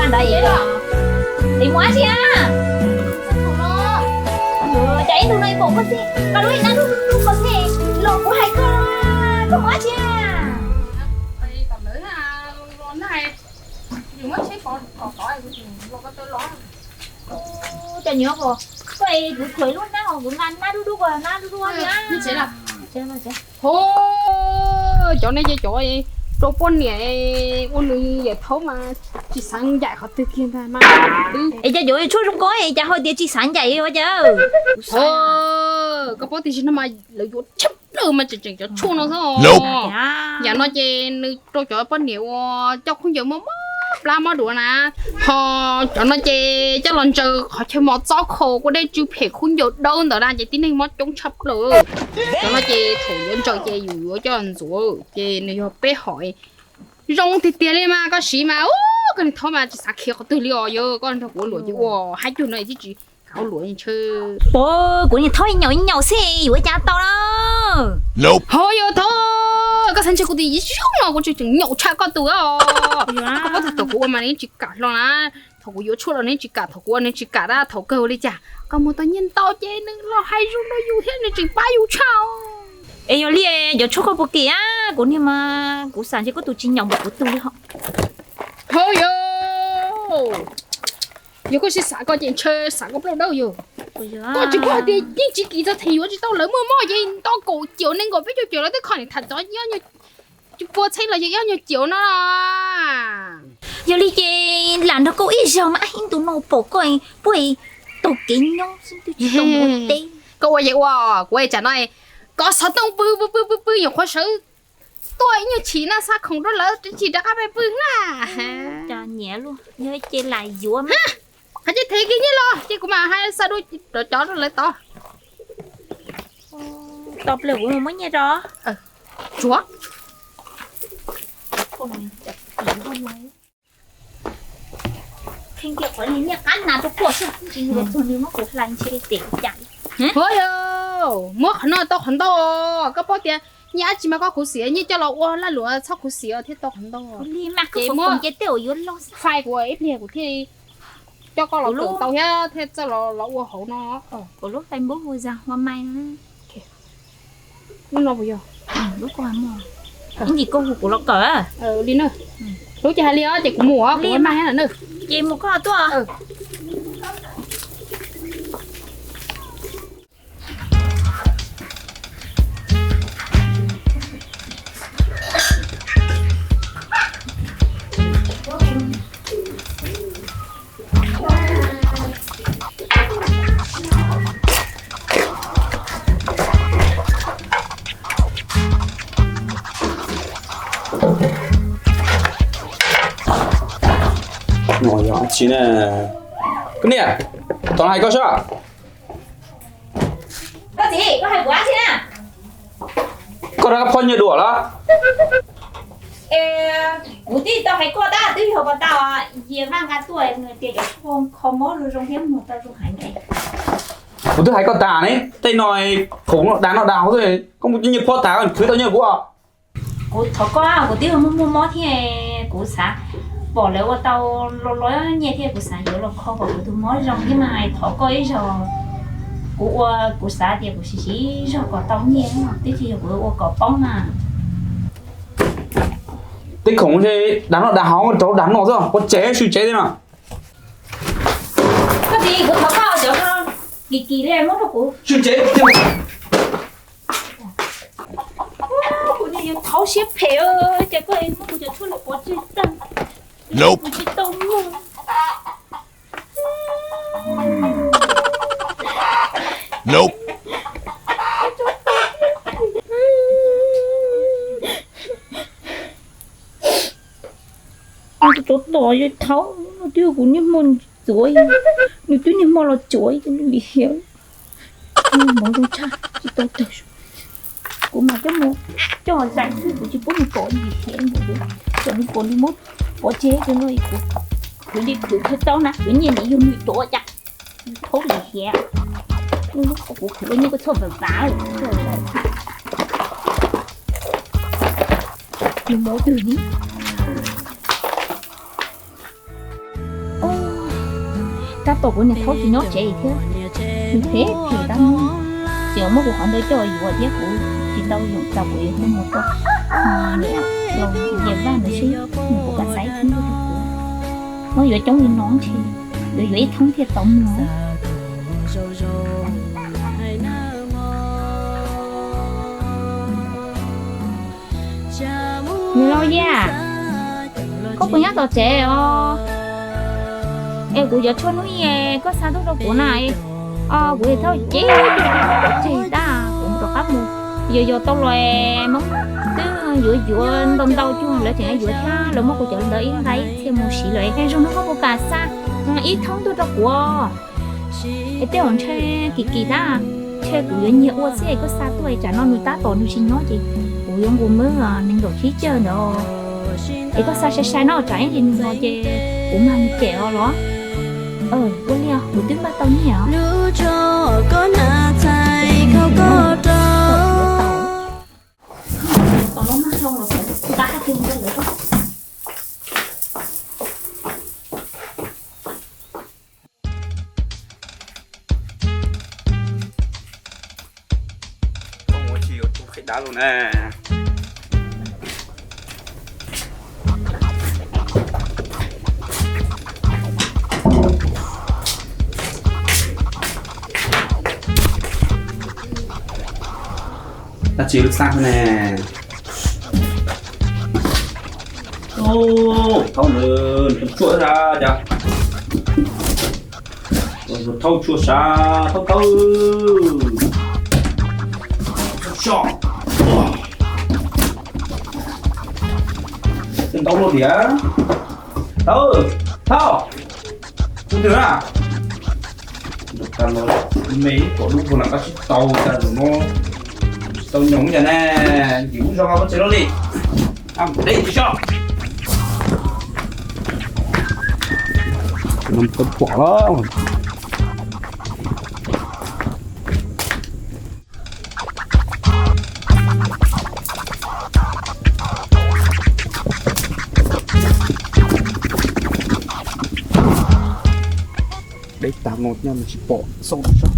Ntawd es, es mus dab tsi na? Cas ib tug no pom koj xwb, koj lub nab dub dub koj xwb, los kuv hais koj, koj mus dab tsi na? Cas nyob koj, koj es kuv thuav lub nab os, kuv nqa nab dub dub koj, nab dub dub thiab. Ho, cov nej ces cov rau poj niam ua nws yawm thaub mas tsis xav ncaim qhov twg kiag ntag mas. Es cas cov tshuaj zoo ko es cas ho tias tsis xav ncaim ua cas? Koj paub tias tsis no mas lawv yuav tshaj plaws mas tseem tseem cov tshuaj no xwb. Yam no ces nws rau cov poj niam uas coj khaub ncaws mob mob plab mob duav na. Ho cov no ces coj los ntsaws qhov chaw mos txob khau kuj dej tsw phem khaub ncaws dawb ntawd na ces tib neeg mob coob tshaj plaws. Cov no ces thaum yuav ntsaws ces yus yuav coj los ntxuav ces nws yog peb hom zoo tiag tiag li mas koj siv mas, koj niag thaub mas tsis xav khiav qhov twg li os. Yog koj nrog kuv ua luam ces ua haib cuag no tib tsis kav ua luam ntshe. Pov, kuv niag thaub ib nyaum ib nyaum xwb yuav ua cas tau na. Ho yog thaub, koj xav ntshe kuv tus yij zoo no kuv tseem tseem nyaum tshaj koj tus os. Koj paub tias thaum kuv ua mas nws tsis kam hlo na, thaum kuv yuav tshuaj los nws tsis kam, thaum kuv ua nws tsis kam, tab thaum kawg ua li cas koj mus tau nyiaj ntau ces nws los hais zoo rau yus thiab nws tseem pab yus tshaj. Es yog li cov tshuaj koj puas kim a? Kuv niag mas kuv xav ntshe koj tus tsis nyaum npaum kuv tus li ho. Ho yog, yog koj tsis xav koj ces ntshe xav koj plaub dawb yog. Koj tsis paub hais tias yeej tsis kim txog theem yuav tsis tau lawv muaj mob ces nto kaum cawm nees nkaum peb caug cawm lawv twb kho niam tham txov pua txheeb los yog ib ob nyuag cawm no. Yog li ces lam nrog koj ib zaug mas ib ntus no pom koj puag taug kev nyob xwb twb tsis tau mus ua teb. Koj ua ces ua, kuv tsam no kov xov tooj pw pw pw pw pw nyuam qhuav sawv tuaj ib nyuag chim no xa khoom rau lawv tsis rov qab pem pw na. Cov nyiam luaj, yog ces lam yuav mas. Qhov ces thev kiag nyiaj los ces kuv mam hais xa dua rov cov rau lawv tod. Tau plaws kuv mus muab nyiaj rau. Tsuav. Kheej kiag qhov niag nyiaj qab nas rau koj xwb, tsis nws los txog nws muab kuv hlais ntshe tes kuv cam li. Muab qhov no tau qhov ntau, koj paub tias nyiaj dab tsi mas koj khuv xim, nyiaj coj los ua lag luam txhob khuv xim thiaj tau qhov ntau. Ces muab fais kuv ib pliag kuv thiaj coj koj los kawm tau thiab thiaj txawj los ua hauv no. Lub no puas yog? Ib ntsis koj hu kuv los kawm. Li na. Lub ces hais li os, ces kuv mus os, kuv ua mag thiab na. Ces mus koj tuaj. Yog dab tsi ne? Koj niam, tau hais koj seb. Koj txiv, koj hais kuv dab tsi na? Koj rov qab phob nyiaj dua los? Kuv twb tau hais koj tab, twb yog koj tau, Yias Vaj nqa tuaj nws tias cov tshuaj kho mob zoo zoo thiab muag tau zoo heev. Kuv twb hais koj tas ne, tej no khoom dag noj dag haus xwb, koj mus nyiaj phob tas koj khwv tau nyiaj kuv. Kuv thov koj, kuv twb muaj muaj mob thiab, kuv xav pom lawv ua tau los los nyiaj thiab kuv xav yuav los kho kom kuv tus mob zoo thiab mas thov koj ib zaug. Kuv ua kuv xav tias kuv siv siv zog kom tau nyiaj, twb tsis yog kuv ua kom poob mas. Tej khoom dag noj dag haus rau dag noj xwb, ua tsev swm tsev thiab no. Koj txiv, kuv thov koj cov no kim kim li muab rau kuv. Swm tsev. Kuv niag yawg thaub siab phem, ces koj muab kuv cov tshuaj los pov tseg tag, kuv tsis tau muag. Tus tsov tom yawg thaub no twb yog kuv niaj hmo txuav, nws twb niaj hmo los txuav lim hiam. Hmoov zoo tshaj tsis tau tawg. Kuv mas coj mus coj zais xwb, kuv tsis pub nws pom lim hiam li ntawd. Kom nws pom nws muab pov tseg cov no, kuv khwv li khwv kawg tau na, kuv nyiaj nim yug nws rov cas. Thaub lim hiam, kuv khwv los nyiaj koj txhob vam vam. Nws mus twg ni? Tab tom kuv niag thaub tsis nyob tsev thiab, nws phem phem tab, tseem muab kuv qhov ntawd coj yuav thiab kuv tsis tau yoom tau kuv yuav hu mus rau niam laus Yia Vaj ntawd seb nws puas kam xa ib thoob tuaj rau kuv. Muab yuav coob li no ntshe yuav yuav ib thoob thiaj tau mus. Niam laus Yia, koj puas nyob tom tsev os? Es kuv yuav tshuaj hnub ib, koj xa tuaj rau kuv na. Kuv thauj ces tseg tab kuv rov qab mus. Yog yog tau los Hmoob twb yuav yuav ntau ntau cuag lawv tseem yuav thiab, lawv muab kuv cov ntawd ib nqa ib txhia mus siv lawm. Es zoo no koj puas kam xa ib thoob tuaj rau kuv? Es tej zaum ntshe kim kim tab, ntshe kuv yuav nyiag ua xwb es koj xa tuaj es tsam no nws tab tom nws tsis nyob ces kuv yuav nqus muab nees nkaum tsib caug ntawd. Es koj xa sai sai no tsam ib ntsis nws los ces kuv mag nws cem os los. Ua li kuv twb npaj tau nyiaj os. Koj mus tsis yuav tus qhib dav los na. Dab tsi lub xab ne? Thaub nws tsuaj sab cas? Thaub tsuaj sab thaub tawb. Thaub so. Thaub ntau luaj tiag. Thaub, thaub. Kuv twg na? Nram no me ib kom dub puag nram qab tsib taug cas tus no tsis tau nyoos cas ne. Ntim ub zog koj tsev loj li. Ab, deb tsis so. Tau pom lawm. Deb tag no nyob nws tsis pom xauj rau sab.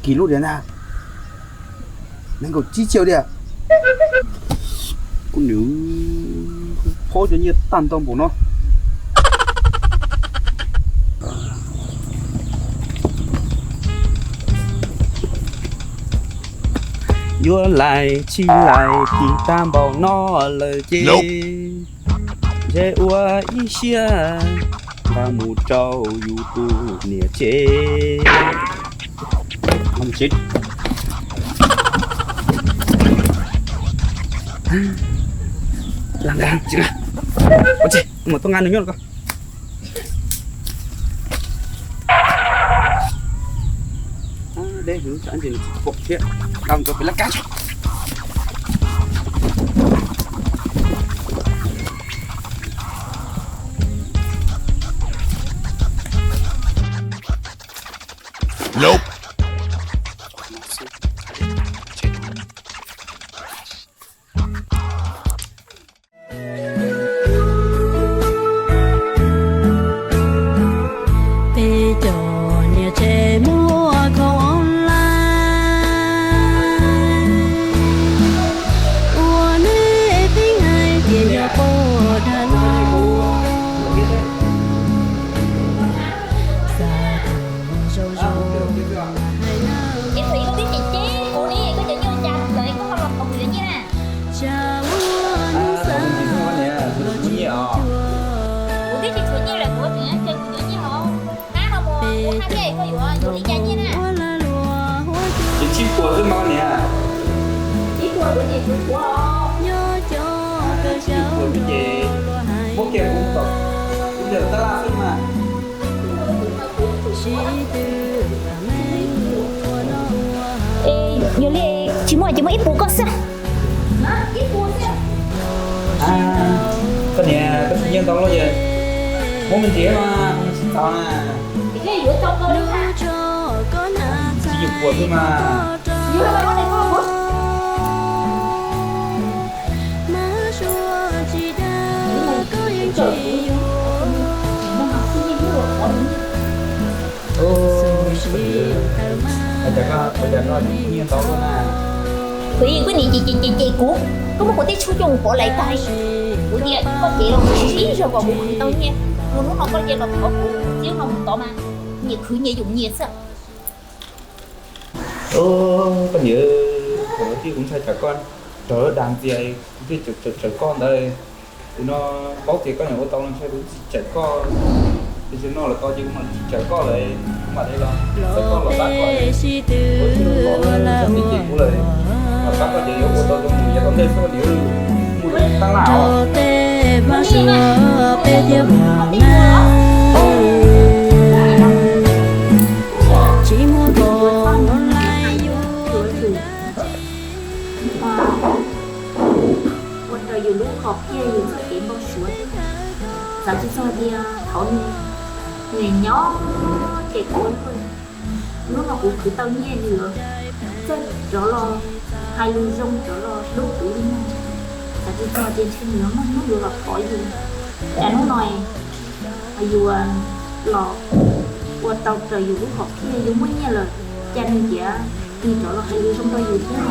Kis lub diam na, nees nkaum tsib caug diam. Kuv nws phob cov nyiaj tag ntau npaum no. Yuav lais tsis lais tis tag npaum no lawm ces ntshe ua ib siab nqa mus rau yus tus niam tsev. Lam nqa tsis la. Ua tsi, mus tuaj nqa nws nyob los ko. Deb heev, tsam ntsis nws tsis pom thiab. Nqa mus rau pem laj kab tso. Peb cov niam tsev muaj khoom online, ua nej tib hais tias yog pog dag no. Xa tus zoo zoo hais no. Ib txwm koj twb tsis ceb kuv li, koj cov nyuj cas lawm koj ho los thov kuv yuav nyiaj na? Tsam muaj hnub xav los tsis cuag. Kuv twb tsis tshuav nyiaj lawm, kuv tseem nyob ces kuv yuav nyiaj hov. Hnab no mus kuv hais tias koj yuav yuav li cas nyiaj na? Ces tsib puas xwb mas niam. Ib puas kuv ces kuv tshuav os. Tsib puas xwb ces muab kiag kuv kom kuv yawm tab laj xwb mas. Yog li tsis muaj ces muaj ib puas koj xwb. Koj niam, koj tsis nyiaj ntau luaj ces muab me ntsis mas tsis tau na. Tsis yog puas xwb mas. Ua cas koj, ua cas koj nyiaj ntau luaj na? Kuv yog koj niam ces ces ces ces kuv, koj muab kuv tej tshuaj coj mus pov laiv tag. Kuv tias koj ces los kuv siv ib zaug kom kuv khwv tau nyiaj, mus hnub no koj ces los thov kuv, txij hnub no mus tod mas nyias khwv nyias yoom nyias xwb. Koj niam, thaum ntawd kuv ntshai tsam koj raug lawv dag ntxias, kuv thiaj tsawm koj ntawd. Tus no paub tias koj yuav ua tau no ntshai kuv tsis tsawm koj. Tiam sis no los tau ces kuv mam tsis tsawm koj lawm, kuv mam li los txhawb koj los pab koj. Ua tsis los los txog tib ces kuv lawm, los pab koj ces yuav ua tau zoo mus yav tom ntej xwb niam. Mus tab laj os. Tej mas suav peb thiab mas na, tsis muaj npog no lais yus. Ua rau yus lub hom phiaj yus txoj kev npau suav thiab. Xav tsis txog tias thaum nws, nws nyob ces kuv, hnub no kuv khwv tau nyiaj nws yuav txawj rov los hais lus zoo rov los hlub kuv li no. Xav tsis txog tias ntshe nws yuav muaj hnub yuav los thov yus. Cas hnub no yus los ua tau raws yus lub hom phiaj, yus muaj nyiaj lawm, cas nws tias tig rov los hais lus zoo rau yus thiab.